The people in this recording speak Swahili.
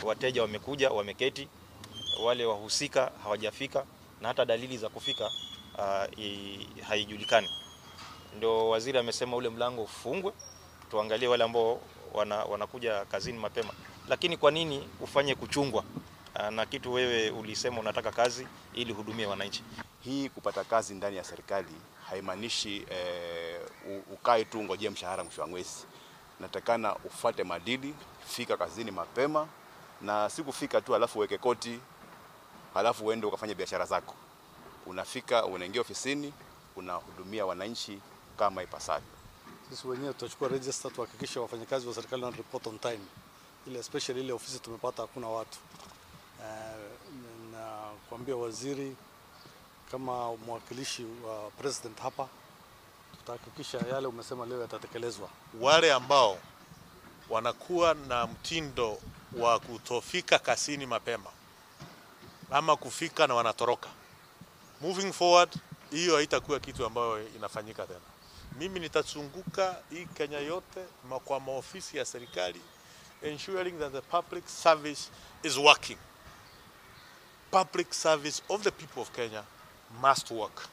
Wateja wamekuja, wameketi, wale wahusika hawajafika na hata dalili za kufika haijulikani. Ndio waziri amesema ule mlango ufungwe, tuangalie wale ambao wanakuja kazini mapema. Lakini kwa nini ufanye kuchungwa na kitu wewe ulisema unataka kazi ili hudumie wananchi? Hii kupata kazi ndani ya serikali haimaanishi ukae tu ngojee mshahara mwisho wa mwezi. Natakana ufuate maadili, fika kazini mapema, na si kufika tu alafu uweke koti alafu uende ukafanye biashara zako. Unafika, unaingia ofisini, unahudumia wananchi kama ipasavyo. Sisi wenyewe tutachukua register tuhakikishe wafanyakazi wa serikali wana report on time. Ile especially ile ofisi tumepata hakuna watu. Na kuambia waziri kama mwakilishi wa president hapa, tutahakikisha yale umesema leo yatatekelezwa. Wale ambao wanakuwa na mtindo wa kutofika kazini mapema ama kufika na wanatoroka, moving forward, hiyo haitakuwa kitu ambayo inafanyika tena. Mimi nitazunguka hii Kenya yote kwa maofisi ya serikali, ensuring that the public service is working. Public service of the people of Kenya must work.